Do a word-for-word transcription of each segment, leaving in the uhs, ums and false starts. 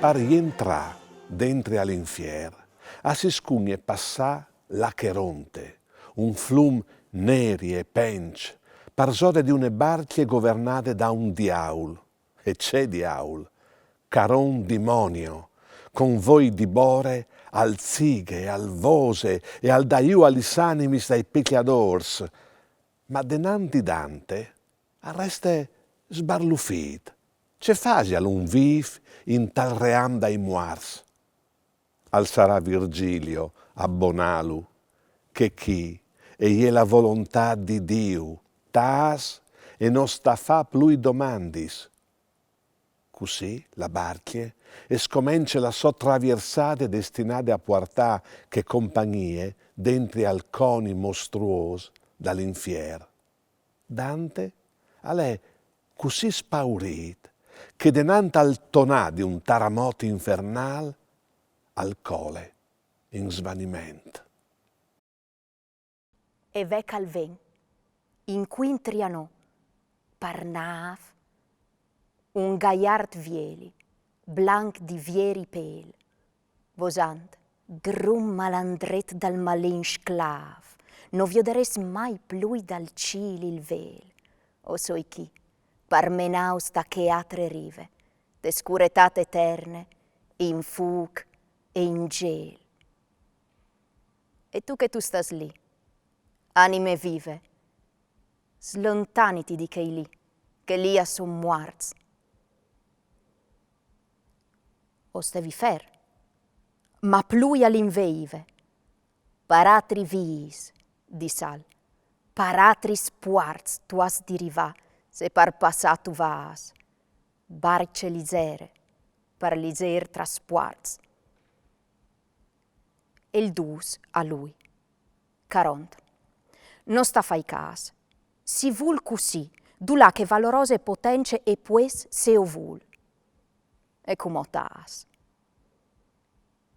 Par jentrâ dentri al infier, a si scugne passâ l'Acheronte, un flum neri e penç, parsore di une barcje governade da un diaul, e ce diaul, Caron Dimonio, con voi di bore al zighe, al vose e al da jù a lis animis dai pecjadôrs, ma denant di Dante al reste sbarlufît. Ce fasial un vîf in tal ream dai muarts? Al sarà Virgilio a bonâlu, che chi e je la volontât di Diu, tâs e no sta fâ plui domandis. Cussì la barcje e scomence la sô traviersade destinade a puartâ chê compagnie dentri al coni mostruôs dal infier. Dante al è cussì spaurît che denant al tonâ di un taramot infernâl al cole in svaniment. E ve ch'al ven, incuintri a nô, par nâf, un gaiart vieli, blanc di vieri pêl, vosant: Grum malandret dal malin sclâf, no viodarês mai plui dal cîl il vêl. O soi chi, par menâus ta chê atre rive, de scuretât eterne, in fûc e in zêl. E tu che tu stâs li, anime vive, slontaniti di chei li, che li a son muarts. O stevi fer, ma plui al inveive. Par atris viis, dissal, par atris puarts tu âs di rivâ, se par passâ tu vâs. Barcje lizere, par lizêr traspuarts. E il dûs a lui: Caront, no sta fâi câs, si vûl cussì, dulà chê valorose potence e pues se o vûl. E cumò tâs.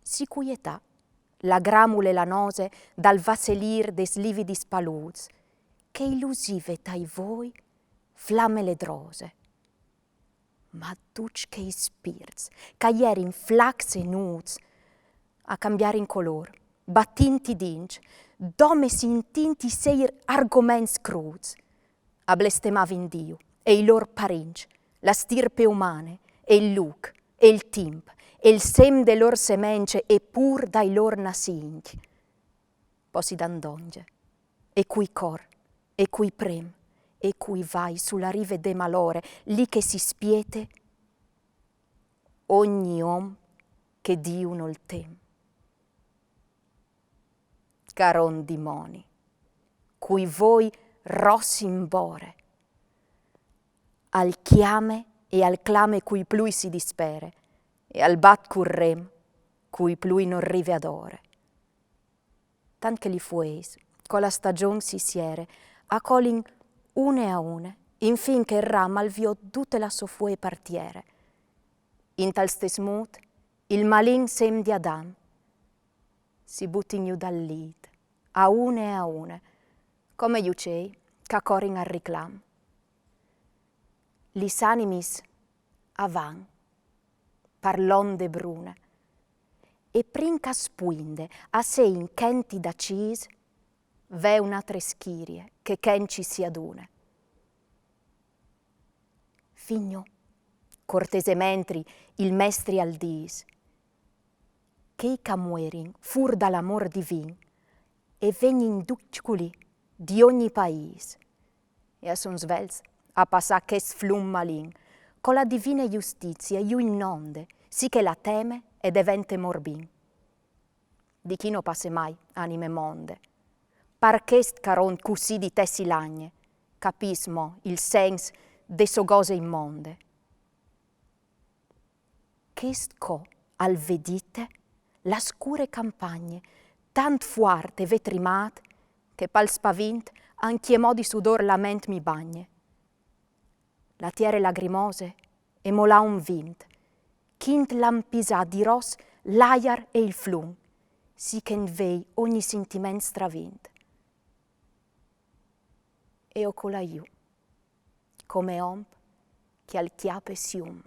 Si cuietà la gramule lanose dal vasselîr des lividis palûts, che i lusive tai voi flame ledrose. Ma ducj chei spirts, ch'a jerin flacs e nûts, a cambiarin colôr, batint i dincj, dome sintint i seir argoments crûts, a blestemavin Diu e i lôr parincj, la stirpe umane, e il lûc, e il timp, e il sem de lôr semence e pûr dai lôr nassincj. Po si dan dongje, e cui cor, e cui prem, e cui vai su la rive de malore, li che si spiete ogni om che Diu nol tem. Caron dimoni, cui voi ros in bore, al cjame e al clame cui plui si dispere, e al bat cul rem cui plui nol rive adore. Tant che li fueis, co la stagjon si siere, a colin une a une, infin che il ram al viôt dute la sô fuee par tiere. Intal stes mût, il malin sem di Adam si butin jù dal lît, a une a une, come i ucei ch'a corin al riclam. Lis animis a van par l'onde brune, e prin ch'a spuinde a se inchenti d'acîs, ve une atre schirie che chence si adune. Figno, cortesementri il mestri al dîs: chei ch'a muerin fûr dal amôr divin e vegnin ducj culì di ogni paîs, e a son svelts a passâ chest flum malin, co la divine justizie jù inonde, sì che la teme e devente morbin. Di chi no passe mai, anime monde. Par chest Caron cussì di te si lagne, capìs mo il sens de sô gose imonde. Chest co al vedite la scure campagne, tant fuart e ve trimât, che pal spavint ancjemò di sudôr la ment mi bagne. La tiere lagrimose e molà un vint, ch'int lampisà di ros l'aiar e il flum, sì che 'nt vei ogni sintiment stravint. E o colà jù, come om che al cjape sium.